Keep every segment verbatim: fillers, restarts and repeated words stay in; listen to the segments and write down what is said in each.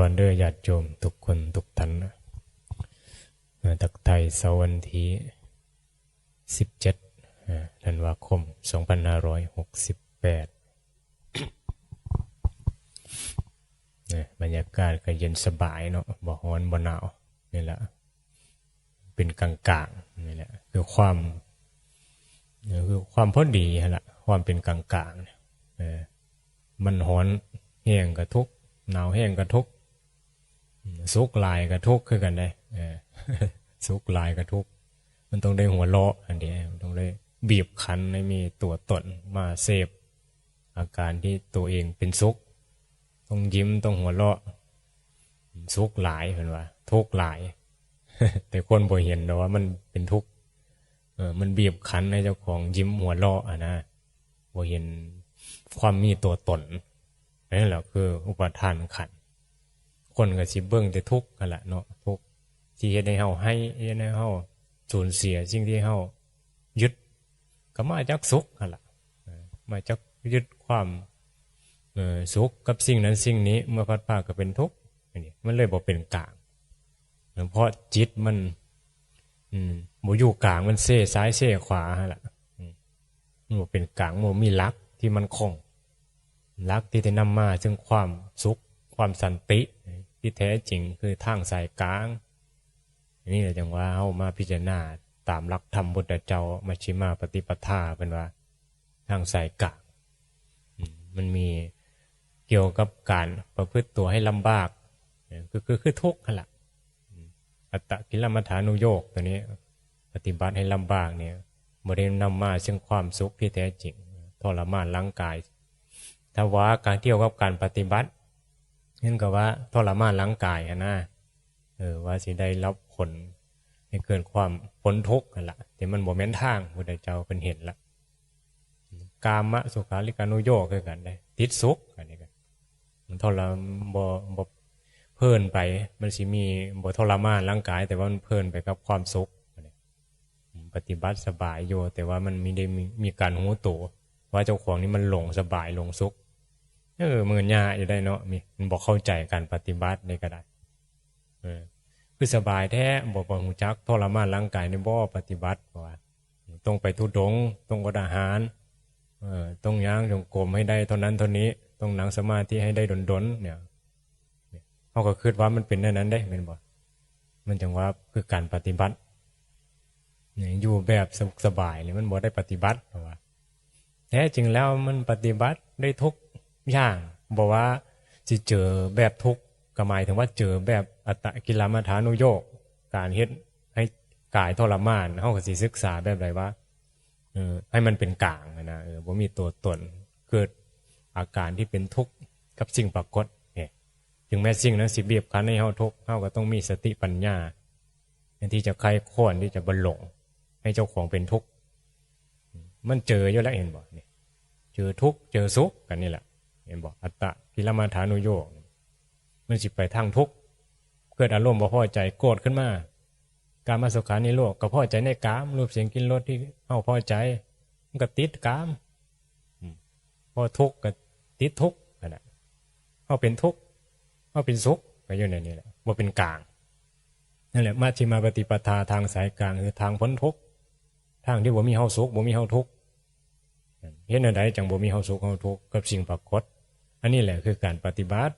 พรเด้อญาติโยมทุกคนทุกท่านนะ เอ่อ ทักทายเช้าวันที่สิบเจ็ด เอ่อ ธันวาคม สองพันห้าร้อยหกสิบแปด นะ บรรยากาศก็เย็นสบายเนาะ บ่ร้อนบ่หนาว นี่แหละ เป็นกลางๆ นี่แหละ คือความ คือความพอดีหั่นละ ความเป็นกลางๆ เนี่ย เออ มันร้อนแฮงก็ทุกข์ หนาวแฮงก็ทุกข์ อืม สุขหลายก็ทุกข์คือกันเด้ เออ สุขหลายก็ทุกข์ มันต้องได้หัวเราะอันเดียว มันต้องได้บีบคั้นให้มีตัวตนมาเสพ อาการที่ตัวเองเป็นสุข ต้องยิ้ม ต้องหัวเราะ สุขหลายเพิ่นว่า ทุกข์หลาย แต่คนบ่เห็นดอกว่ามันเป็นทุกข์ เออ มันบีบคั้นให้เจ้าของยิ้มหัวเราะอะนะ บ่เห็นความมีตัวตน นั่นแหละคืออุปาทานขันธ์ คนก็สิเบิ่งแต่ทุกข์หั่นล่ะเนาะ ทุกข์ที่เฮ็ดให้เฮาไห้ เฮ็ดให้เฮาสูญเสียสิ่งที่เฮายึด ก็มาจากสุขหั่นล่ะ เออ มาจากยึดความ เออ สุขกับสิ่งนั้นสิ่งนี้ เมื่อพลัดพรากก็เป็นทุกข์ อันนี้มันเลยบ่เป็นกลาง เพราะจิตมัน อืม บ่อยู่กลาง มันเซซ้ายเซขวาหั่นล่ะ อืม มันบ่เป็นกลาง มันบ่มีหลักที่มั่นคง หลักที่จะนำมาซึ่งความสุข ความสันติที่แท้จริงคือทางสายกลาง อันนี้แหละจั่งว่าเฮามาพิจารณาตามหลักธรรมพุทธเจ้า มัชฌิมาปฏิปทา เพิ่นว่าทางสายกลาง อืม มันมีเกี่ยวกับการประพฤติตัวให้ลำบาก คือ คือ คือทุกข์หั่นล่ะ อืม อัตตกิลมัฏฐานุโยคตัวนี้ ปฏิบัติให้ลำบากเนี่ย บ่ได้นำมาซึ่งความสุขที่แท้จริง ทรมานร่างกาย ถ้าว่าการเกี่ยวกับการปฏิบัติ นั่นก็ว่าทรมานร่างกายหั่นนะ เออ ว่าสิได้รับผลให้เกิดความพ้นทุกข์หั่นล่ะ แต่มันบ่แม่นทาง พุทธเจ้าเพิ่นเห็นละ กามสุขาริการุโยคคือกันเด้ ติดสุข อันนี้ก็ มันทรมาน บ่ บ่เพลินไป มันสิมี บ่ทรมานร่างกาย แต่ว่ามันเพลินไปกับความสุข ปฏิบัติสบายอยู่ แต่ว่ามันมีได้มี มีการรู้ตัวว่าเจ้าของนี่มันหลงสบายหลงสุข เออ มันยากอยู่ได้เนาะ มี มันบ่เข้าใจการปฏิบัตินี่ก็ได้ เออ คือสบายแท้ บ่ บ่รู้จักทรมานร่างกายนี่บ่ปฏิบัติ เพราะว่าต้องไปธุดงค์ ต้องอดอาหาร เออ ต้องย่างจงกรมให้ได้เท่านั้นเท่านี้ ต้องนั่งสมาธิให้ได้ดนๆ เนี่ย เฮาก็คิดว่ามันเป็นแนวนั้นเด้ แม่นบ่ มันจั่งว่าคือการปฏิบัติ นี่ อยู่แบบสุขสบายนี่มันบ่ได้ปฏิบัติ เพราะว่า แท้จริงแล้วมันปฏิบัติได้ทุกอย่าง บ่ว่าสิเจอแบบทุกข์ ก็หมายถึงว่าเจอแบบอัตตกิลมัฏฐานุโยค การเฮ็ดให้กายทรมาน เฮาก็สิศึกษาแบบใดว่า เออ ให้มันเป็นกลางหั้นนะ เออ บ่มีตัวตน เกิดอาการที่เป็นทุกข์กับสิ่งปรากฏ เนี่ย ถึงแม้สิ่งนั้นสิบีบคั้นให้เฮาทุกข์ เฮาก็ต้องมีสติปัญญา ที่จะไขว่ครวญ ที่จะบ่หลงให้เจ้าของเป็นทุกข์ มันเจออยู่แล้ว เห็นบ่ นี่ เจอทุกข์ เจอสุขกันนี่แหละ เห็นบ่ อัตตกิลมัฏฐานุโยค มันสิไปทางทุกข์ เกิดอารมณ์บ่พอใจ โกรธขึ้นมา กามสุขาริการุโยค ก็พอใจในกาม รูปเสียงกลิ่นรสที่เฮาพอใจ มันก็ติดกาม อืม พอทุกข์ก็ติดทุกข์หั่นน่ะ เฮาเป็นทุกข์ เฮาเป็นสุข ก็อยู่ในนี้แหละ บ่เป็นกลาง นั่นแหละ มัชฌิมาปฏิปทา ทางสายกลาง คือทางพ้นทุกข์ ทางที่บ่มีเฮาสุข บ่มีเฮาทุกข์ เฮ็ดแนวใดจั่งบ่มีเฮาสุขเฮาทุกข์กับสิ่งปรากฏ อันนี้แหละคือการปฏิบัติ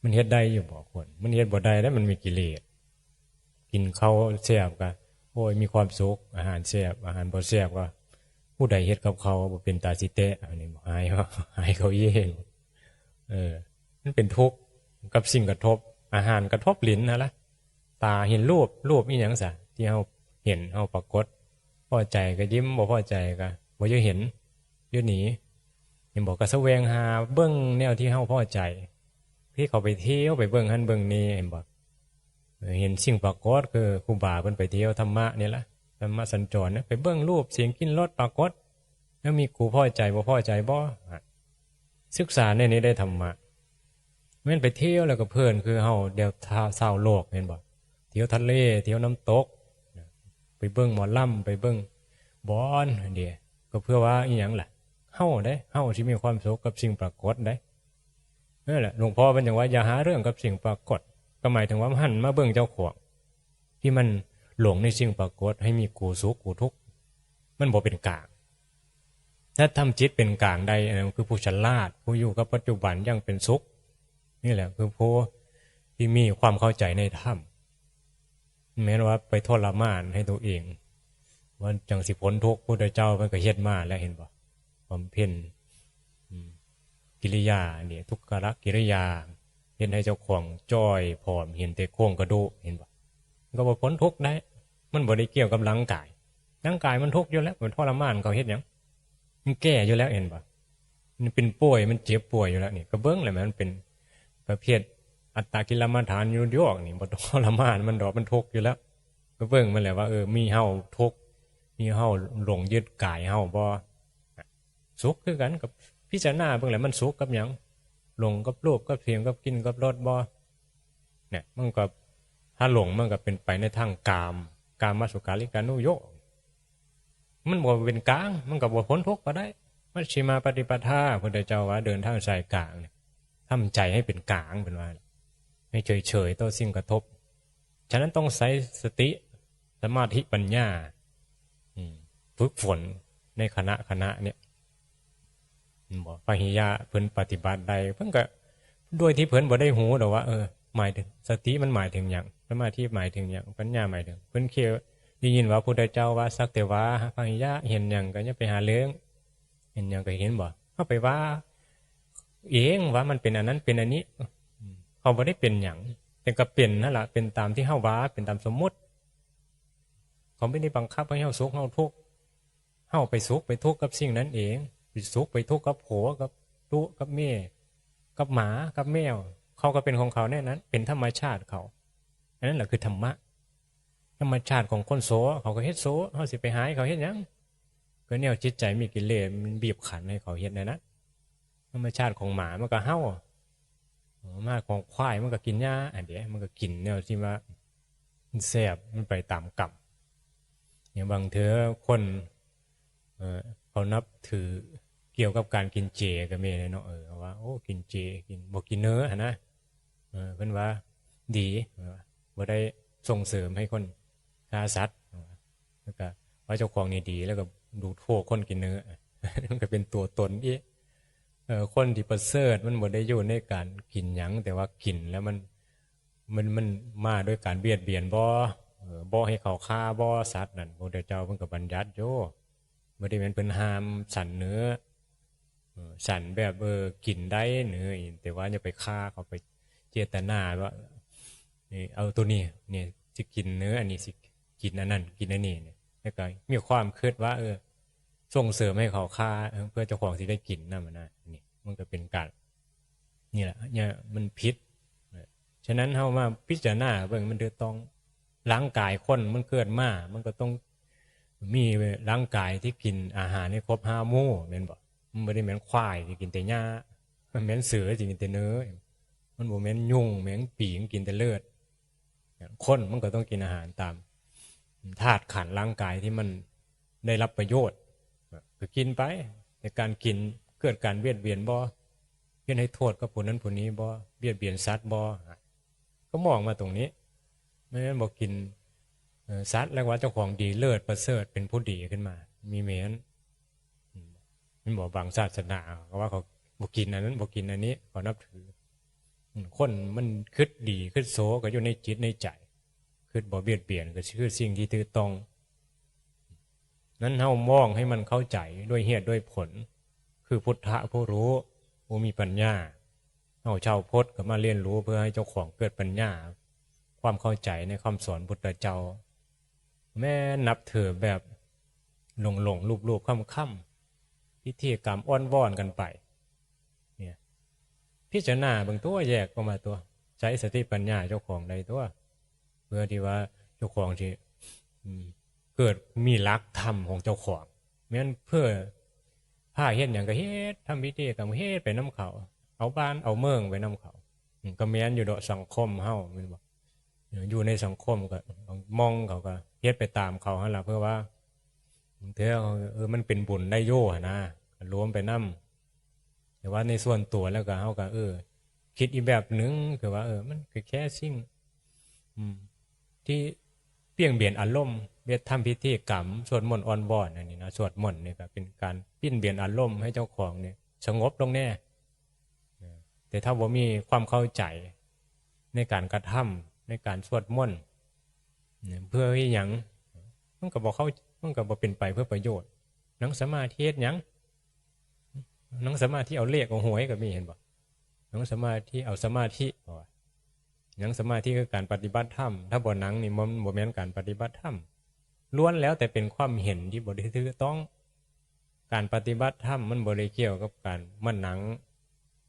มันเฮ็ดได้อยู่บ่คน มันเฮ็ดบ่ได้แล้ว มันมีกิเลส กินข้าวแซ่บก็ โอ้ย มีความสุข อาหารแซ่บ อาหารบ่แซ่บก็ ผู้ใดเฮ็ดกับข้าวบ่เป็นตาสิแตะ อันนี้บ่ อาย อายเขาเอง เออ มันเป็นทุกข์กับสิ่งกระทบ อาหารกระทบลิ้นหั่นล่ะ ตาเห็นรูป รูปอีหยังซะ ที่เฮาเห็น เฮาปรากฏ พอใจก็ยิ้ม บ่พอใจก็บ่อยากเห็น อยากหนี เห็นบ่ ก็แสวงหาเบิ่งแนวที่เฮาพอใจ ที่เขาไปเที่ยว ไปเบิ่งหั่นเบิ่งนี่ เห็นบ่ เออ เห็นสิ่งปรากฏ คือครูบาเพิ่นไปเที่ยวธรรมะนี่ล่ะ ธรรมสัญจรนะ ไปเบิ่งรูป เสียง กลิ่น รส ปรากฏ แล้วมีกูพอใจบ่พอใจบ่ อ่ะ ศึกษาในนี้ได้ธรรมะ แม่นไปเที่ยวแล้วก็เพลิน คือเฮาเดี๋ยวชาวโลก เห็นบ่ เที่ยวทะเล เที่ยวน้ำตก ไปเบิ่งหมอลำ ไปเบิ่งบอล เดี๋ยว ก็เพื่อว่าอีหยังล่ะ เฮาเด้ เฮาสิมีความสุขกับสิ่งปรากฏเด้ นั่นแหละหลวงพ่อเพิ่นจั่งว่าอย่าหาเรื่องกับสิ่งปรากฏ ก็หมายถึงว่าหันมาเบิ่งเจ้าของ ที่มันหลงในสิ่งปรากฏ ให้มีกูสุขกูทุกข์ มันบ่เป็นกลาง ถ้าทำจิตเป็นกลางได้ อันนั้นคือผู้ฉลาด ผู้อยู่กับปัจจุบันอย่างเป็นสุข นี่แหละคือผู้ที่มีความเข้าใจในธรรม แม้นว่าไปทรมานให้ตัวเอง ว่าจั่งสิพ้นทุกข์ พุทธเจ้าเพิ่นก็เฮ็ดมาแล้ว เห็นบ่ บำเพ็ญ อืม กิริยาเนี่ย ทุกขกิริยา เฮ็ดให้เจ้าของจ้อยผอม เห็นแต่โครงกระดูก เห็นบ่ ก็บ่พ้นทุกข์ได้ มันบ่ได้เกี่ยวกับร่างกาย ร่างกายมันทุกข์อยู่แล้ว มันทรมานเขาเฮ็ดหยัง มันแก่อยู่แล้ว เห็นบ่ มันเป็นป่วย มันเจ็บป่วยอยู่แล้ว นี่ก็เบิ่งแล้ว มันเป็นประเภทอัตตกิลมัฏฐานุโยคนี่ บ่ทรมานมันดอก มันทุกข์อยู่แล้ว ก็เบิ่งมันแหละว่า เออ มีเฮาทุกข์ มีเฮาหลงยึดกายเฮาบ่ สุขคือกันกับพิจารณาเบิ่งแหละ มันสุขกับหยัง หลงกับรูปกับเสียงกับกลิ่นกับรสบ่ เนี่ย มันก็ ถ้าหลงมันก็เป็นไปในทางกาม กามสุขาริการุโยค มันบ่เป็นกลาง มันก็บ่พ้นทุกข์ก็ได้ มัชฌิมาปฏิปทา พุทธเจ้าว่าเดินทางสายกลางเนี่ย ทำใจให้เป็นกลาง เพิ่นว่า ให้เฉยๆต่อสิ่งกระทบ ฉะนั้นต้องใช้สติ สมาธิ ปัญญา อืม ฝึกฝนในขณะขณะเนี่ย อืม บ่ พระหิยะเพิ่นปฏิบัติได้ เพิ่นก็ โดยที่เพิ่นบ่ได้ฮู้ดอกว่า เออ หมายถึง สติมันหมายถึงหยัง สมาธิหมายถึงหยัง ปัญญาหมายถึง เพิ่นแค่ได้ยินว่าพุทธเจ้าว่า สักแต่ว่า พระหิยะเห็นหยังก็อย่าไปหาเรื่อง เห็นหยังก็เห็นบ่ เฮาไปว่าเองว่ามันเป็นอันนั้นเป็นอันนี้ อืม เขาบ่ได้เป็นหยัง แต่ก็เป็นนั่นล่ะ เป็นตามที่เฮาว่า เป็นตามสมมุติ เขาไม่ได้บังคับให้เฮาสุขเฮาทุกข์ เฮาไปสุขไปทุกข์กับสิ่งนั้นเอง ไปสุขไปทุกข์กับผัว กับลูก กับเมีย กับหมา กับแมว เขาก็เป็นของเขาแนวนั้น เป็นธรรมชาติเขา อันนั้นแหละคือธรรมะ ธรรมชาติของคนโส เขาก็เฮ็ดโส เฮาสิไปหาให้เขาเฮ็ดหยัง ก็แนวจิตใจมีกิเลสมันบีบคั้นให้เขาเฮ็ดแนวนั้น ธรรมชาติของหมามันก็เห่า ธรรมชาติของควายมันก็กินหญ้า อันเดียว มันก็กินแนวที่ว่ามันแซ่บ มันไปตามกรรม อย่างบางเทื่อคน เอ่อ เขานับถือเกี่ยวกับการกินเจก็มีเนาะ เออ ว่า โอ้ กินเจ กิน บ่กินเนื้อหั้นนะ เออ เพิ่นว่าดี เออ บ่ได้ส่งเสริมให้คนฆ่าสัตว์ เออ แล้วก็ว่าเจ้าของนี่ดี แล้วก็ดูโทษคนกินเนื้อ มันก็เป็นตัวตนอีก เออ คนที่ประเสริฐมันบ่ได้อยู่ในการกินหยัง แต่ว่ากินแล้วมัน มัน มันมาด้วยการเบียดเบียนบ่ เออ บ่ให้เขาฆ่าบ่ สัตว์นั่น พระพุทธเจ้าเพิ่นก็บัญญัติอยู่ บ่ได้แม่นเพิ่นห้ามฉันเนื้อ เออ ฉันแบบ เออ กินได้เนื้อ แต่ว่าอย่าไปฆ่าเขา ไปเจตนาว่า นี่ เอาตัวนี้ นี่ สิกินเนื้ออันนี้ สิกินอันนั้น กินอันนี้เนี่ย แล้วก็มีความคิดว่า เออ ส่งเสริมให้เขาฆ่า เออ เพื่อเจ้าของสิได้กินนำหั้นนะ นี่ มันก็เป็นการ นี่แหละ เนี่ย มันผิด ฉะนั้นเฮามาพิจารณาเบิ่ง มันถูกต้อง ร่างกายคนมันเกิดมา มันก็ต้องมีร่างกายที่กินอาหารให้ครบห้าหมู่ แม่นบ่ มันบ่ได้แม่นควายที่กินแต่หญ้า มันแม่นเสือที่กินแต่เนื้อ มันบ่แม่นยุงแมงปีงกินแต่เลือด คนมันก็ต้องกินอาหารตามธาตุขันธ์ร่างกายที่มันได้รับประโยชน์ ก็กินไป แต่การกินเกิดการเบียดเบียนบ่ เฮ็ดให้โทษกับผู้นั้นผู้นี้บ่ เบียดเบียนสัตว์บ่ ก็มองมาตรงนี้ ไม่แม่นบ่กิน เอ่อ สัตว์ แล้วว่าเจ้าของดีเลิศประเสริฐเป็นผู้ดีขึ้นมา มีแม่น อืม แม่นบ่ บางศาสนาเขาว่าเขาบ่กินอันนั้น บ่กินอันนี้ เขานับถือ อืม คนมันคิดดีคิดโสก็อยู่ในจิตในใจ คิดบ่เบียดเบียนก็คือสิ่งที่ถูกต้อง นั้นเฮามองให้มันเข้าใจด้วยเหตุด้วยผล คือพุทธะผู้รู้ ผู้มีปัญญา เฮาชาวพุทธก็มาเรียนรู้เพื่อให้เจ้าของเกิดปัญญา ความเข้าใจในคำสอนพุทธเจ้า แม่นนับถือแบบหลงๆ ลูบๆ ค้ำๆ พิธีกรรมอ้อนวอนกันไป เนี่ย พิจารณาเบิ่งตัว แยกออกมาตัว ใช้สติปัญญาเจ้าของได้ตัว เพื่อที่ว่าเจ้าของสิ อืม เกิดมีหลักธรรมของเจ้าของ แม่นเพิ่นพาเฮ็ดหยังก็เฮ็ด ทำพิธีกรรมเฮ็ดไปนำเขา เอาบ้านเอาเมืองไปนำเขา อืม ก็แม่นอยู่ดอก สังคมเฮาแม่นบ่ เออ อยู่ในสังคมก็ มองเขาก็เฮ็ดไปตามเขาหั่นล่ะ เพื่อว่า เทื่อ เออ มันเป็นบุญได้อยู่หั่นนะ ก็รวมไปนำ แต่ว่าในส่วนตัวแล้วก็ เฮาก็ เออ คิดอีกแบบหนึ่ง คือว่า เออ มันก็แค่สิ่ง อืม ที่เบี่ยงเบนอารมณ์ เฮ็ดทำพิธีกรรม สวดมนต์อ้อนวอน อันนี้นะ สวดมนต์นี่ก็เป็นการเบี่ยงเบนอารมณ์ให้เจ้าของเนี่ยสงบลงแน่ เออ แต่ถ้าบ่มีความเข้าใจในการกระทำ ในการสวดมนต์เนี่ย เพื่ออิหยัง มันก็บ่เข้า มันก็บ่เป็นไปเพื่อประโยชน์ นั่งสมาธิเฮ็ดหยัง นั่งสมาธิเอาเลขเอาหวยก็มี เห็นบ่ นั่งสมาธิเอาสมาธิ เพราะว่านั่งสมาธิคือการปฏิบัติธรรม ถ้าบ่นั่งนี่มันบ่แม่นการปฏิบัติธรรม ล้วนแล้วแต่เป็นความเห็นที่บ่ได้ถูกต้อง การปฏิบัติธรรมมันบ่ได้เกี่ยวกับการมานั่ง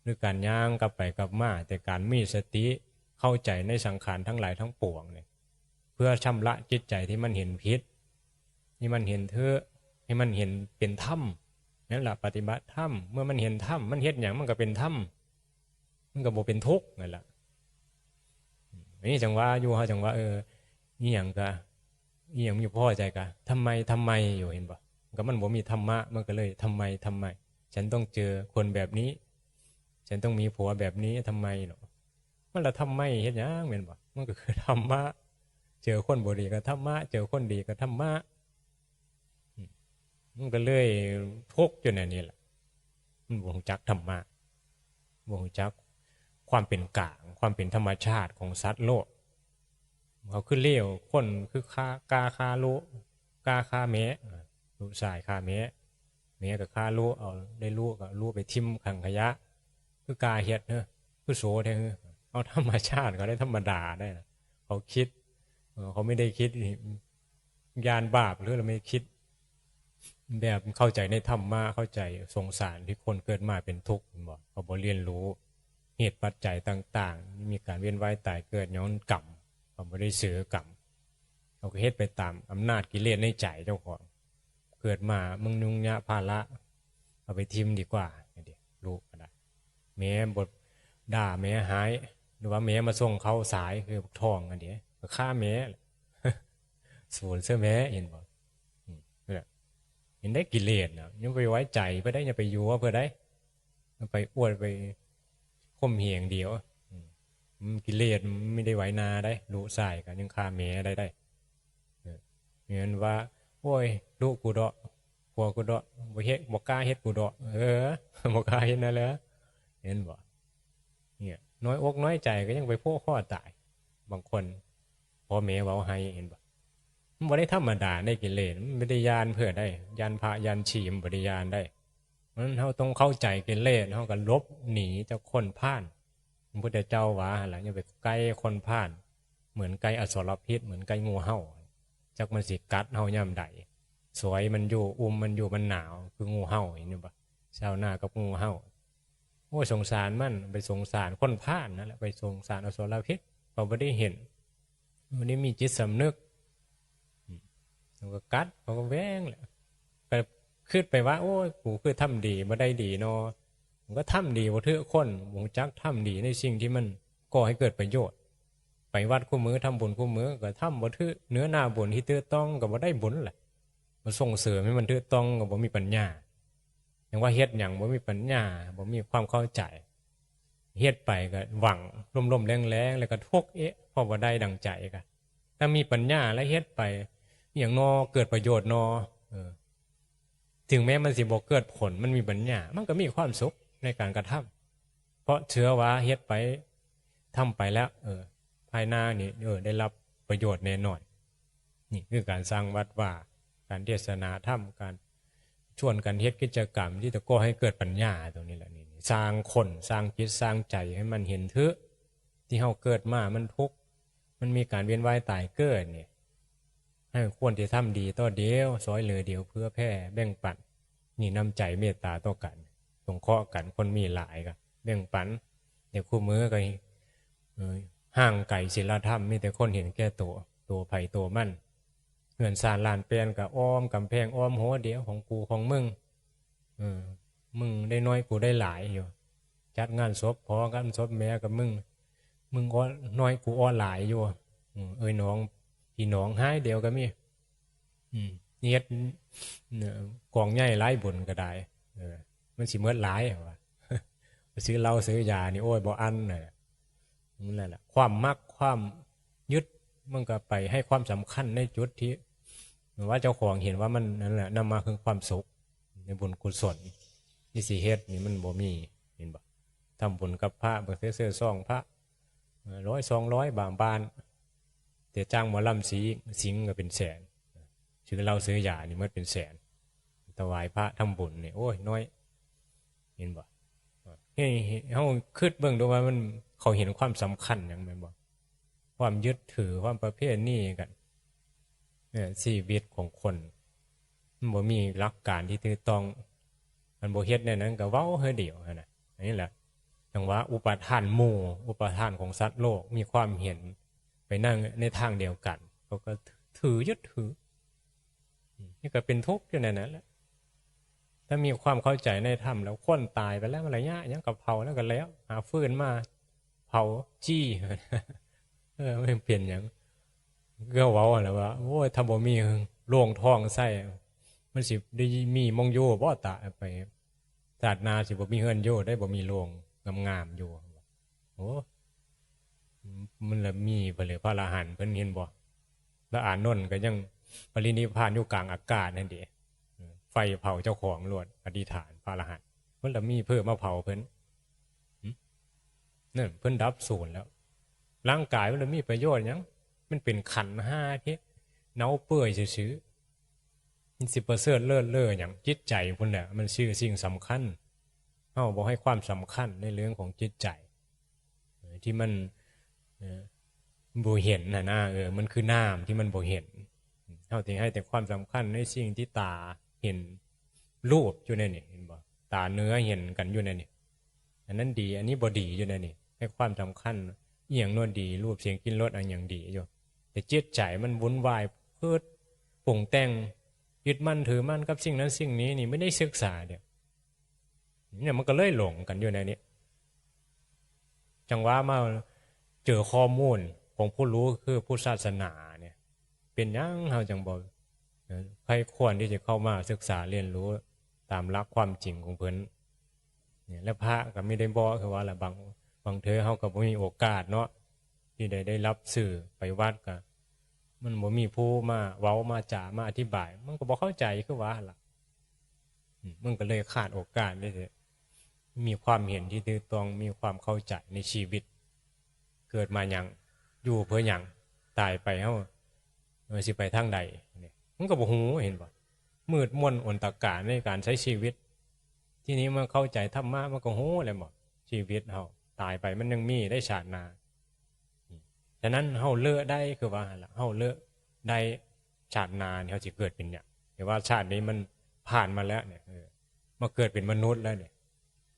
หรือการย่างกลับไปกลับมา แต่การมีสติเข้าใจในสังขารทั้งหลายทั้งปวงเนี่ย เพื่อชำระจิตใจที่มันเห็นผิด ที่มันเห็นถูก ให้มันเห็นเป็นธรรม นั่นแหละปฏิบัติธรรม เมื่อมันเห็นธรรม มันเฮ็ดหยังมันก็เป็นธรรม มันก็บ่เป็นทุกข์นั่นแหละ อันนี้จังว่าอยู่ เฮาจังว่า เออ อีหยังก็ อีหยังอยู่พอใจก็ ทำไม ทำไมอยู่ เห็นบ่ ก็มันบ่มีธรรมะ มันก็เลย ทำไม ทำไม ฉันต้องเจอคนแบบนี้ ฉันต้องมีผัวแบบนี้ ทำไมเนาะ มันละทำไมเฮ็ดหยัง แม่นบ่ มันก็คือธรรมะ เจอคนบ่ดีก็ธรรมะ เจอคนดีก็ธรรมะ อืม มันก็เลยทุกข์อยู่ในนี้แหละ มันบ่รู้จักธรรมะ บ่รู้จักความเป็นกลาง ความเป็นธรรมชาติของสัตว์โลก เขาคือเลว คนคือฆ่า กาฆ่าลุ กาฆ่าแม้ อ่า ลุซ้ายฆ่าแม้ แม้ก็ฆ่าลุ เอาได้ลุก็ลุไปถิ่มถังขยะ คือกาเฮ็ดเนาะ คือโสแท้เนาะ เอาธรรมชาติเขาได้ธรรมดาได้นะ เขาคิด เออ เขาไม่ได้คิดนี่ ญาณบาปหรือเราไม่คิด แบบเข้าใจในธรรมะ เข้าใจสงสารที่คนเกิดมาเป็นทุกข์ เห็นบ่ เขาบ่เรียนรู้ เหตุปัจจัยต่างๆ มีการเวียนว่ายตายเกิดย้อนกรรม เขาบ่ได้ซื้อกรรม เขาก็เฮ็ดไปตามอำนาจกิเลสในใจเจ้าของ เกิดมามึงยุ่งยะภาระ เอาไปถิ่มดีกว่า อันเดียว ลุก็ได้ แม้บ่ด่า แม้หาย หรือว่าแม้มาส่งเข้าสาย คือบักทอง อันเดียว ก็ฆ่าแม้แหละ สูญเสียแม้ เห็นบ่ อืม นั่นแหละ เห็นได้กิเลสนะ อย่าไปไว้ใจเพิ่นได้ อย่าไปยั่วเพิ่นได้ อย่าไปอวด ไปข่มเหงเดียว อืม อืม กิเลสมันไม่ได้ไว้หน้าได้ ลุซ้ายก็ยังฆ่าแม้ได้ได้ เออ แม่นว่า โอ้ย ลุกูเดาะ ผัวกูเดาะ บ่เฮ็ด บ่กล้าเฮ็ดกูเดาะ เออ บ่กล้าเฮ็ดนั่นแหละ เห็นบ่ เนี่ย น้อยอกน้อยใจก็ยังไปผูกคอตาย บางคน พ่อแม่เว้าให้ เห็นบ่ มันบ่ได้ธรรมดาได้กิเลส มันบ่ได้ย่านเพิ่นได้ ย่านพระย่านชี มันบ่ได้ย่านได้ มัน เฮาต้องเข้าใจกิเลส เฮาก็หลบหนีจากคนพาล พระพุทธเจ้าว่าหั่นล่ะ อย่าไปใกล้คนพาล เหมือนใกล้อสรพิษ เหมือนใกล้งูเห่า จักมันสิกัดเฮายามใด สอยมันอยู่ อุ้มมันอยู่ มันหนาว คืองูเห่า เห็นอยู่บ่ ชาวนากับงูเห่า โอ้ย สงสารมัน ไปสงสารคนพาลนั่นแหละ ไปสงสารอสรพิษ เขาบ่ได้เห็น บ่ได้มีจิตสำนึก อืม มันก็กัด เขาก็แหว่งแหละ ก็คิดไปว่า โอ้ย กูคือทำดี บ่ได้ดีเนาะ มันก็ทำดีบ่ถืกคน บ่รู้จักทำดีในสิ่งที่มันก่อให้เกิดประโยชน์ ไปวัดคู่มื้อ ทำบุญคู่มื้อ ก็ทำบ่ถืกเนื้อนาบุญที่ถูกต้อง ก็บ่ได้บุญแหละ มาส่งเสริมให้มันถูกต้อง ก็บ่มีปัญญา ยังว่าเฮ็ดหยังบ่มีปัญญา บ่มีความเข้าใจ เฮ็ดไปก็หวังล้มๆแรงๆ แล้วก็ทุกข์ เอ๊ะ เพราะบ่ได้ดังใจก็ ถ้ามีปัญญาแล้วเฮ็ดไป อหย่างนอ เกิดประโยชน์นอ เออ ถึงแม้มันสิบ่เกิดผล มันมีปัญญา มันก็มีความสุขในการกระทำ เพราะเชื่อว่าเฮ็ดไป ทำไปแล้ว เออ ภายหน้านี่ เออ ได้รับประโยชน์แน่นอน นี่คือการสร้างวัดวา การเทศนาธรรม การชวนกันเฮ็ดกิจกรรมที่จะก่อให้เกิดปัญญาตรงนี้แหละ นี่ สร้างคน สร้างจิต สร้างใจให้มันเห็นเถอะ ที่เฮาเกิดมามันทุกข์ มันมีการเวียนว่ายตายเกิดเนี่ย ให้ควรที่ทำดีต่อเดียว ซอยเหลือเดียว เผื่อแผ่แบ่งปัน มีน้ำใจเมตตาต่อกัน สงเคราะห์กัน คนมีหลายก็แบ่งปัน เดี๋ยวคู่มื้อก็ เอ่อ ห่างไกลศีลธรรม มีแต่คนเห็นแก่ตัว ตัวไผตัวมัน เฮือนซานลานแปนก็อ้อมกำแพง อ้อมหัวเดียว ของกูของมึง เออ มึงได้น้อยกูได้หลายอยู่ จัดงานศพพ่อ งานศพแม่ก็มึง มึงอ้อน้อยกูอ้อหลายอยู่ อืม เอ้ยน้อง พี่น้องหายเดียวก็มี อืม เฮ็ด เนี่ย กองใหญ่หลายบุญก็ได้ เออ มันสิหมดหลายว่า ซื้อเหล้าซื้อยานี่ โอ้ย บ่อั้นน่ะ นั่นแหละ ความมัก ความยึด มันก็ไปให้ความสำคัญในจุดที่ ว่าเจ้าของเห็นว่ามันนั่นแหละนำมาคือความสุข ในบุญกุศลที่สิเฮ็ดนี่มันบ่มี เห็นบ่ ทำบุญกับพระ บ่เสียเสื้อซองพระ เอ่อ ร้อย สองร้อย บางบ้าน แต่จ้างหมอลำสิง สิงก็เป็นแสน ซื้อเหล้าซื้อยานี่หมดเป็นแสน ถวายพระทำบุญนี่ โอ้ย น้อย เห็นบ่ ให้ ให้เฮาคิดเบิ่งดูว่ามัน เขาเห็นความสำคัญหยัง แม่นบ่ ความยึดถือ ความประเพณีกัน เนี่ย ชีวิตของคน มันบ่มีหลักการที่ถูกต้อง มันบ่เฮ็ดแนวนั้นก็เว้าเฮือเดียวหั้นน่ะ อันนี้แหละ จั่งว่าอุปาทานหมู่ อุปาทานของสัตว์โลก มีความเห็นไปนั่งในทางเดียวกัน เขาก็ถือยึดถือ อืม นี่ก็เป็นทุกข์อยู่ในนั้นแหละ ถ้ามีความเข้าใจในธรรมแล้ว คนตายไปแล้ว มันละยะหยัง ก็เผาแล้วก็แล้ว หาฟืนมาเผาจี้ เออ มันเป็นหยัง ก็เว้าหั่นแหละว่า โอ้ย ถ้าบ่มีโลงทองใส่ มันสิได้มีหม่องอยู่บ่ ตายไป ชาติหน้าสิบ่มีเฮือนอยู่ได้ บ่มีโลงงามๆอยู่ โอ้ มันละมีไปเลย พระอรหันต์เพิ่น เห็นบ่ พระอานนท์ก็ยังปรินิพพานอยู่กลางอากาศนั่นเด้ ไฟเผาเจ้าของโลด อธิษฐาน พระอรหันต์ เพิ่นละมีเพิ่นมาเผาเพิ่น หึ นั่นเพิ่นดับศูนย์แล้ว ร่างกายมันละมีประโยชน์หยัง มันเป็นขันธ์ห้าที่เน่าเปื่อยซื่อๆ มันสิประเสริฐเลิศเลอหยัง จิตใจพุ้นแหละ มันซื่อสิ่งสำคัญ เฮาบ่ให้ความสำคัญในเรื่องของจิตใจ เอ่อ ที่มัน เอ่อ บ่เห็นน่ะนะ เออ มันคือนามที่มันบ่เห็น เฮาสิให้แต่ความสำคัญในสิ่งที่ตาเห็น รูปอยู่ในนี่ เห็นบ่ ตาเนื้อเห็นกันอยู่ในนี่ อันนั้นดี อันนี้บ่ดีอยู่ในนี่ ให้ความสำคัญอีหยังโน่นดี รูปเสียงกลิ่นรสอันหยังดีอยู่ แต่จิตใจมันวุ่นวาย เพิดปรุงแต่ง ยึดมั่นถือมั่นกับสิ่งนั้นสิ่งนี้นี่ ไม่ได้ศึกษาเด้ เนี่ยมันก็เลยหลงกันอยู่ในนี้ จั่งว่ามาเจอข้อมูลของผู้รู้คือพุทธศาสนาเนี่ย เป็นหยังเฮาจั่งบ่ เอ่อ ใคร่ควรที่จะเข้ามาศึกษาเรียนรู้ตามหลักความจริงของเพิ่น เนี่ย แล้วพระก็มีได้บ่ คือว่าล่ะ บาง บางเทื่อเฮาก็บ่มีโอกาสเนาะ ที่ได้ ได้รับสื่อ ไปวัดก็ มันบ่มีผู้มาเว้ามาจ๋ามาอธิบาย มันก็บ่เข้าใจคือว่าหั่นล่ะ อืม มันก็เลยขาดโอกาสที่จะมีความเห็นที่ถูกต้อง มีความเข้าใจในชีวิต เกิดมาหยัง อยู่เพื่อหยัง ตายไปเฮา เออ สิไปทางใดเนี่ย มันก็บ่ฮู้ เห็นบ่ มืดมนอนตการในการใช้ชีวิต ทีนี้มาเข้าใจธรรมะ มันก็ฮู้แล้วบ่ ชีวิตเฮา ตายไปมันยังมีได้ชาติหน้า ฉะนั้นเฮาเลิกได้ คือว่าหั่นล่ะ เฮาเลิกได้ ชาติหน้านี่เฮาสิเกิดเป็นหยัง แต่ว่าชาตินี้มันผ่านมาแล้วเนี่ย เออ มาเกิดเป็นมนุษย์แล้วเนี่ย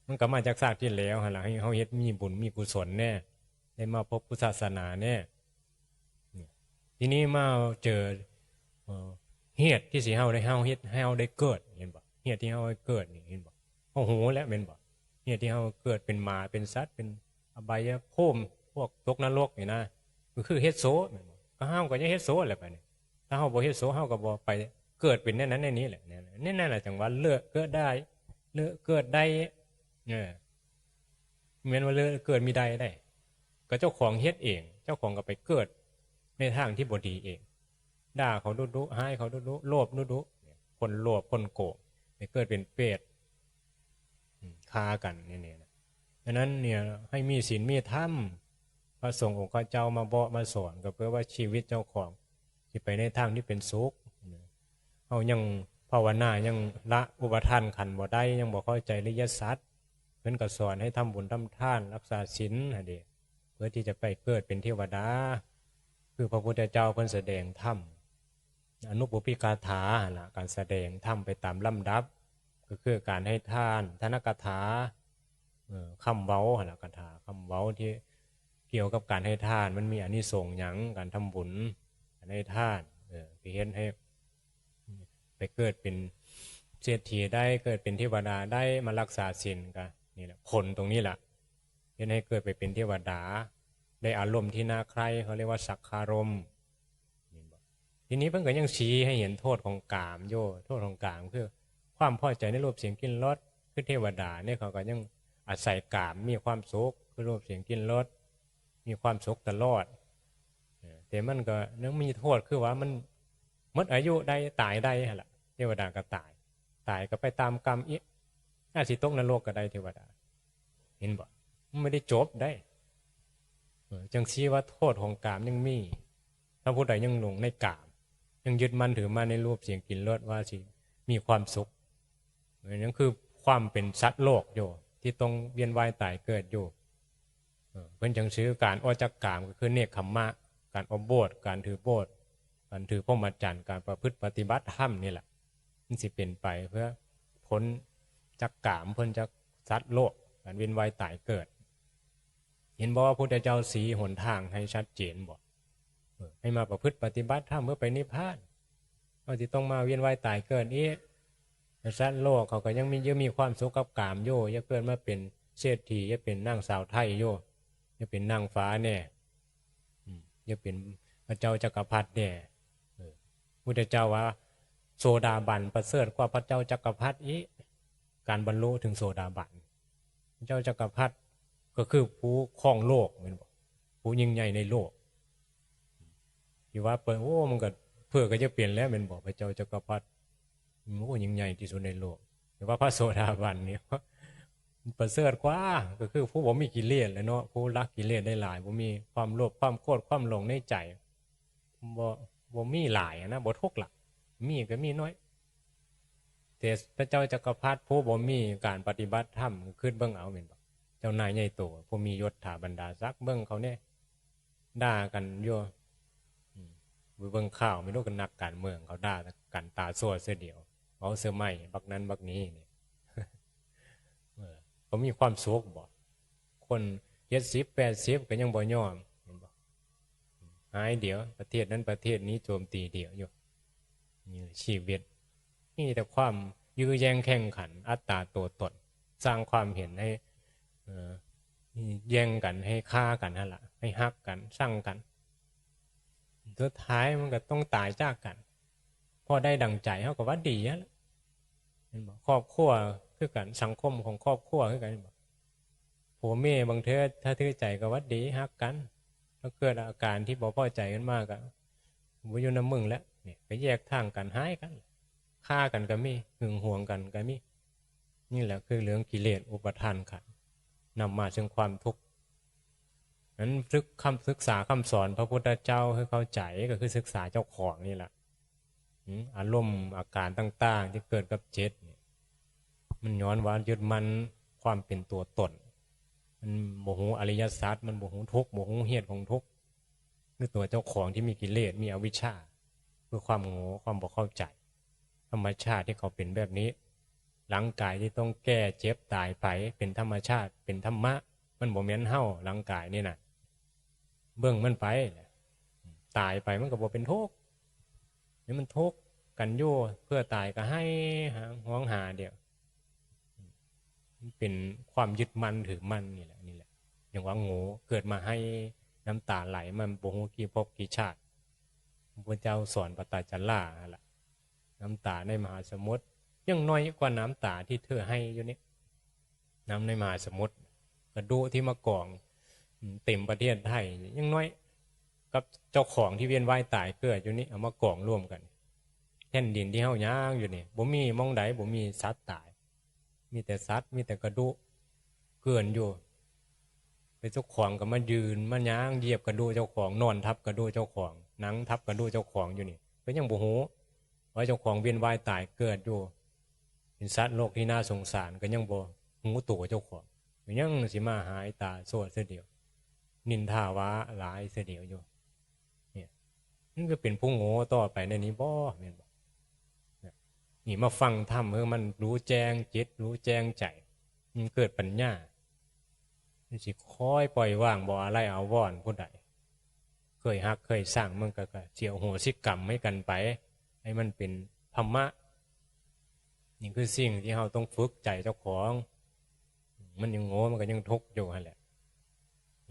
มันก็มาจากชาติที่แล้วหั่นล่ะ ให้เฮาเฮ็ดมีบุญมีกุศลแน่ ได้มาพบพุทธศาสนาแน่ เนี่ย ทีนี้มาเจอ เอ่อ เหตุที่สิเฮาได้ เฮาเฮ็ดให้เฮาได้เกิด เห็นบ่ เหตุที่เฮาได้เกิดนี่ เห็นบ่ เฮาฮู้แล้วแม่นบ่ เหตุที่เฮาเกิดเป็นหมา เป็นสัตว์ เป็นอบายภูมิ พวกตกนรกนี่นะ ก็คือเฮ็ดโสแม่นบ่ ก็เฮาก็ยังเฮ็ดโสแหละบัดนี้ ถ้าเฮาบ่เฮ็ดโส เฮาก็บ่ไปเกิดเป็นแนวนั้นแนวนี้แหละ เนี่ย นี่นั่นแหละจั่งว่าเลิกเกิดได้ เลิกเกิดได้ เออ แม่นว่าเลิกเกิดมีได้ได้ ก็เจ้าของเฮ็ดเอง เจ้าของก็ไปเกิดในทางที่บ่ดีเอง ด่าเขาดุๆ ฮ้ายเขาดุๆ โลภดุๆ คนโลภ คนโกง ไปเกิดเป็นเปรต อืม ฆ่ากันเนี่ยนะ ฉะนั้นเนี่ย ให้มีศีลมีธรรม พระสงฆ์องค์เจ้ามาบอกมาสอน ก็เพื่อว่าชีวิตเจ้าของสิไปในทางที่เป็นสุข เฮายังภาวนา ยังละอุปาทานขันธ์บ่ได้ ยังบ่เข้าใจอริยสัจ เพิ่นก็สอนให้ทำบุญทำทาน รักษาศีลหั่นเด้ เพื่อที่จะไปเกิดเป็นเทวดา คือพระพุทธเจ้าเพิ่นแสดงธรรม อนุปปุพพิกถาหั่นล่ะ การแสดงธรรมไปตามลำดับ ก็คือการให้ทาน ทานกถา เอ่อ คำเว้าหั่นล่ะ คาถาคำเว้าที่เกี่ยวกับการให้ทาน มันมีอานิสงส์หยัง การทำบุญ การให้ทาน เอ่อ ที่เฮ็ดให้ไปเกิดเป็นเศรษฐีได้ เกิดเป็นเทวดาได้ มารักษาศีล ก็นี่แหละ ผลตรงนี้แหละ เฮ็ดให้เกิดไปเป็นเทวดา ได้อารมณ์ที่น่าใคร่ เขาเรียกว่าสักคารมณ์ เห็นบ่ ทีนี้เพิ่นก็ยังชี้ให้เห็นโทษของกามอยู่ โทษของกามคือความพอใจในรูปเสียงกลิ่นรส คือเทวดาเนี่ยเขาก็ยัง อาศัยกามมีความสุข คือรูปเสียงกลิ่นรส มีความสุขตลอด เออ แต่มันก็ยังมีโทษ คือว่ามันหมดอายุได้ ตายได้หั่นล่ะ เทวดาก็ตาย ตายก็ไปตามกรรมอีก อาจสิตกนรกก็ได้ เทวดา เห็นบ่ มันไม่ได้จบได้ เออ จั่งซี้ว่าโทษของกามยังมี ถ้าผู้ใดยังหลงในกาม ยังยึดมั่นถือมั่นในรูปเสียงกลิ่นรส ว่าสิมีความสุข เออ นั่นคือความเป็นสัตว์โลกอยู่ ที่ต้องเวียนว่ายตายเกิดอยู่ เออ เพิ่นจั่งซื้อการออกจากกาม ก็คือเนกขัมมะ การออกโบสถ์ การถือโบสถ์ การถือพรหมจรรย์ การประพฤติปฏิบัติธรรมนี่แหละ มันสิเป็นไปเพื่อพ้นจากกาม พ้นจากสัตว์โลก การเวียนว่ายตายเกิด เห็นบ่ว่าพุทธเจ้าชี้หนทางให้ชัดเจนบ่ เออ ให้มาประพฤติปฏิบัติธรรมเพื่อไปนิพพาน เฮาสิต้องมาเวียนว่ายตายเกิดอีก สัตว์โลกเขาก็ยังมี ยังมีความสุขกับกามอยู่ อย่าเกิดมาเป็นเศรษฐี อย่าเป็นนางสาวไทยอยู่ อย่าเป็นนางฟ้าแน่ อืม อย่าเป็นพระเจ้าจักรพรรดิแน่ เออ พุทธเจ้าว่า โสดาบันประเสริฐกว่าพระเจ้าจักรพรรดิอีก การบรรลุถึงโสดาบัน พระเจ้าจักรพรรดิก็คือผู้ครองโลก แม่นบ่ ผู้ยิ่งใหญ่ในโลก ที่ว่าเพิ่น โอ้ มันก็ เพิ่นก็จะเป็นแล้ว แม่นบ่ พระเจ้าจักรพรรดิ โอ้ ยิ่งใหญ่ที่สุดในโลก แต่ว่าพระโสดาบันนี่ ประเสริฐกว่า ก็คือผู้บ่มีกิเลสแหละเนาะ ผู้ละกิเลสได้หลาย บ่มีความโลภ ความโกรธ ความหลงในใจ บ่ บ่มีหลายอะนะ บ่ทุกข์ละ มีก็มีน้อย แต่พระเจ้าจักรพรรดิผู้บ่มีการปฏิบัติธรรม คิดเบิ่งเอาแม่นบ่ เจ้านายใหญ่โต ผู้มียศถาบรรดาศักดิ์ เบิ่งเขาแน่ ด่ากันอยู่ อืม ไปเบิ่งข่าว ไม่รู้กันนักการเมือง เขาด่ากันตาซั่วเสียเดียว เอาเสื้อไหม้บักนั้นบักนี้นี่ เออ เขามีความสุขบ่ คนเจ็ดสิบ แปดสิบ ก็ยังบ่ยอม เห็นบ่ หายเดียว ประเทศนั้นประเทศนี้โจมตีเดียวอยู่ นี่ชีวิต มีแต่ความยื้อแย่งแข่งขัน อัตตาตัวตน สร้างความเห็นให้ เอ่อ แย่งกัน ให้ฆ่ากันหั่นล่ะ ให้ฮักกัน ซังกัน สุดท้ายมันก็ต้องตายจากกัน พอได้ดังใจเฮาก็ว่าดีหั่นล่ะ เห็นบ่ ครอบครัวคือกัน สังคมของครอบครัวคือกัน เห็นบ่ ผัวเมียบางเทื่อถ้าถือใจก็ว่าดี ฮักกัน ถ้าเกิดอาการที่บ่พอใจกันมาก็ บ่อยู่นำมึงแล้ว เนี่ย ก็แยกทางกัน หายกัน ฆ่ากันก็มี หึงหวงกันก็มี นี่แหละคือเรื่องกิเลสอุปาทานขันธ์ นำมาซึ่งความทุกข์ นั้นศึก คำศึกษาคำสอนพระพุทธเจ้าให้เข้าใจ ก็คือศึกษาเจ้าของนี่แหละ อืม อารมณ์อาการต่างๆ ที่เกิดกับจิตเนี่ย มันย้อนว่ายึดมั่นความเป็นตัวตน มันบ่ฮู้อริยสัจ มันบ่ฮู้ทุกข์ บ่ฮู้เหตุของทุกข์ คือตัวเจ้าของที่มีกิเลส มีอวิชชา คือความโง่ ความบ่เข้าใจ ธรรมชาติที่เขาเป็นแบบนี้ ร่างกายที่ต้องแก่ เจ็บ ตายไป เป็นธรรมชาติ เป็นธรรมะ มันบ่แม่นเฮา ร่างกายนี่น่ะ เบิ่งมันไป ตายไปมันก็บ่เป็นทุกข์ นี่มันทุกข์กันอยู่ เพื่อตายก็ไห้หา ฮ้องหาเดียว มันเป็นความยึดมั่นถือมั่นนี่แหละ นี่แหละ อย่างว่าโง่ เกิดมาไห้น้ำตาไหล มันบ่ฮู้กี่ภพกี่ชาติ พระพุทธเจ้าสอนปตจจาราหั่นล่ะ น้ำตาในมหาสมุทรยังน้อยกว่าน้ำตาที่เธอไห้อยู่นี่ น้ำในมหาสมุทร กระดูกที่มากอง อืม เต็มประเทศไทย ยังน้อยกับเจ้าของที่เวียนว่ายตายเกิดอยู่นี่ เอามากองรวมกัน แผ่นดินที่เฮาย่างอยู่นี่ บ่มีหม่องใดบ่มีสัตว์ตาย มีแต่สัตว์ มีแต่กระดูกเกลื่อนอยู่ ไปเจ้าของก็มายืน มาย่างเหยียบกระดูกเจ้าของ นอนทับกระดูกเจ้าของ นั่งทับกระดูกเจ้าของอยู่นี่ ก็ยังบ่ฮู้ว่าเจ้าของเวียนว่ายตายเกิดอยู่ เป็นสัตว์โลกที่น่าสงสาร ก็ยังบ่ฮู้ตัวเจ้าของ ก็ยังสิมาหายตาโซ่เสียเดียว นินทาว่าหลายเสียเดียวอยู่ เนี่ย มันก็เป็นผู้โง่ต่อไปในนี้บ่ แม่นบ่ เนี่ย นี่มาฟังธรรม เออ มันรู้แจ้งจิต รู้แจ้งใจ มันเกิดปัญญา มันสิคอยปล่อยวาง บ่อาลัยอาวรณ์ผู้ใด เคยฮักเคยซัง มันก็ ก็สิอโหสิกรรมให้กันไป ให้มันเป็นธรรมะ นี่คือสิ่งที่เฮาต้องฝึกใจเจ้าของ มันยังโง่ มันก็ยังทุกข์อยู่หั่นแหละ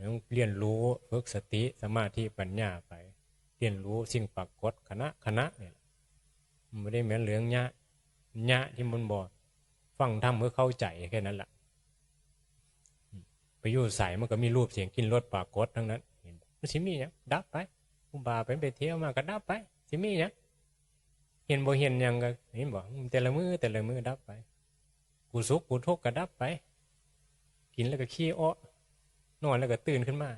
ต้องเรียนรู้ ฝึกสติ สมาธิ ปัญญาไป เรียนรู้สิ่งปรากฏขณะขณะเนี่ย มันบ่ได้แม่นเรื่องยะ ยะที่มันบ่ฟังธรรมเพื่อเข้าใจแค่นั้นล่ะ ไปอยู่ไสมันก็มีรูปเสียงกลิ่นรสปรากฏทั้งนั้น เห็นบ่ มันสิมีหยัง ดับไป ผู้บ่าวไป ไปเที่ยวมาก็ดับไป สิมีหยัง เห็นบ่เห็นหยังก็ เห็นบ่ แต่ละมื้อแต่ละมื้อดับไป กูสุขกูทุกข์ก็ดับไป กินแล้วก็ขี้อ้อ นอนแล้วก็ตื่นขึ้นมา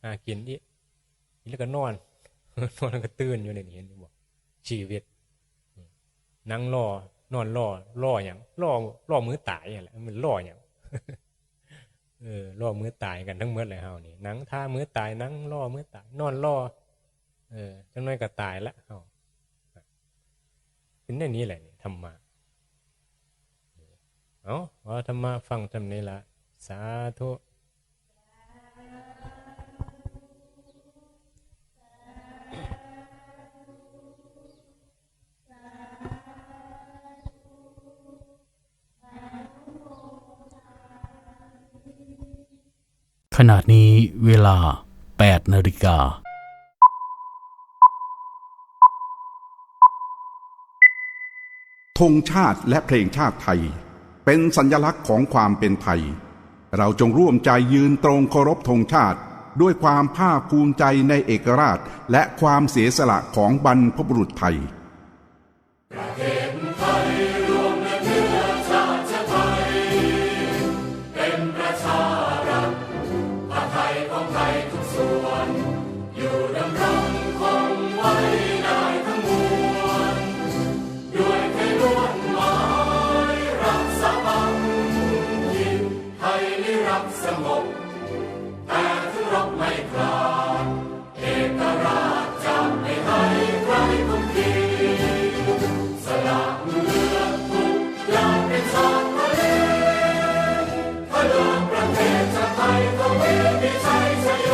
หากินอีก กินแล้วก็นอน นอนแล้วก็ตื่นอยู่นี่ เห็นบ่ ชีวิต นั่งรอ นอนรอ รอหยัง รอ รอมื้อตายนั่นแหละ มันรอหยัง เออ รอมื้อตายกันทั้งหมดเลยเฮานี่ นั่งท่ามื้อตาย นั่งรอมื้อตาย นอนรอ เออ จักหน่อยก็ตายละเฮา เป็นแนวนี้แหละนี่ ธรรมะ เอ้า ว่าธรรมะฟังจำนี้ละ สาธุ ขณะนี้เวลา แปดนาฬิกา ธงชาติและเพลงชาติไทย เป็นสัญลักษณ์ของความเป็นไทย เราจงร่วมใจยืนตรงเคารพธงชาติ ด้วยความภาคภูมิใจในเอกราช และความเสียสละของบรรพบุรุษไทย ประเทศไทยรวมและเชื้อชาติไทย เป็นประชารัฐ ปไทยของไทยทุกส่วน อยู่ดำรงคงไว้ได้ทั้งมวล ด้วยไทยล้วนหมายรักสามัคคี ไทยนิรักสงบ แต่ถึงรบไม่กล้า เอกราชจะไม่ให้ใครคุมขีด สละเลือดทุกอย่างเป็นชาติทะเล ถ้าเลือกประเทศชาติไทยก็มีมีชัยชโย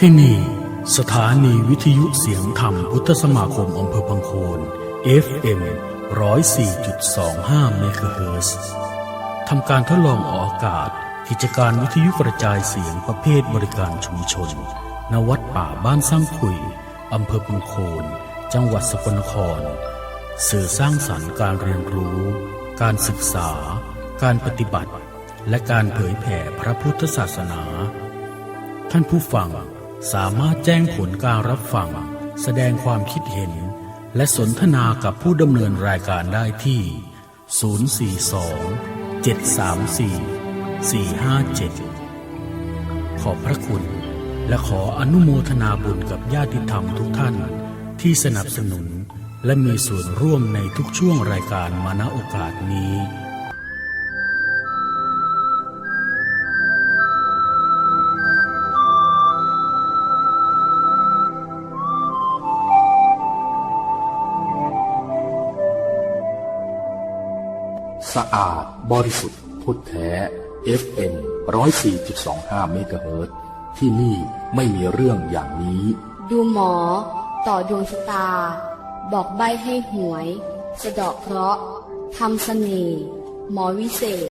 ที่นี่ สถานีวิทยุเสียงธรรมพุทธสมาคมอำเภอพังโคน เอฟเอ็ม ร้อยสี่จุดสองห้า เมกะเฮิรตซ์ ทำการทดลองออกอากาศ กิจการวิทยุกระจายเสียงประเภทบริการชุมชน ณ วัดป่าบ้านสร้างคุย อำเภอพังโคน จังหวัดสกลนคร สื่อสร้างสรรค์การเรียนรู้ การศึกษา การปฏิบัติ และการเผยแผ่พระพุทธศาสนา ท่านผู้ฟังสามารถแจ้งผลการรับฟัง แสดงความคิดเห็น และสนทนากับผู้ดำเนินรายการได้ที่ ศูนย์สี่สอง เจ็ดสามสี่ สี่ห้าเจ็ด ขอบพระคุณ และขออนุโมทนาบุญกับญาติธรรมทุกท่านที่สนับสนุน และมีส่วนร่วมในทุกช่วงรายการมา ณ โอกาสนี้ สะอาดบริสุทธิ์พุทธแท้ เอฟเอ็ม ร้อยสี่จุดสองห้า เมกะเฮิรตซ์ ที่นี่ไม่มีเรื่องอย่างนี้ ดูหมอ ต่อดวงชะตา บอกใบ้ให้หวย สะเดาะเคราะห์ ทำเสน่ห์ หมอวิเศษ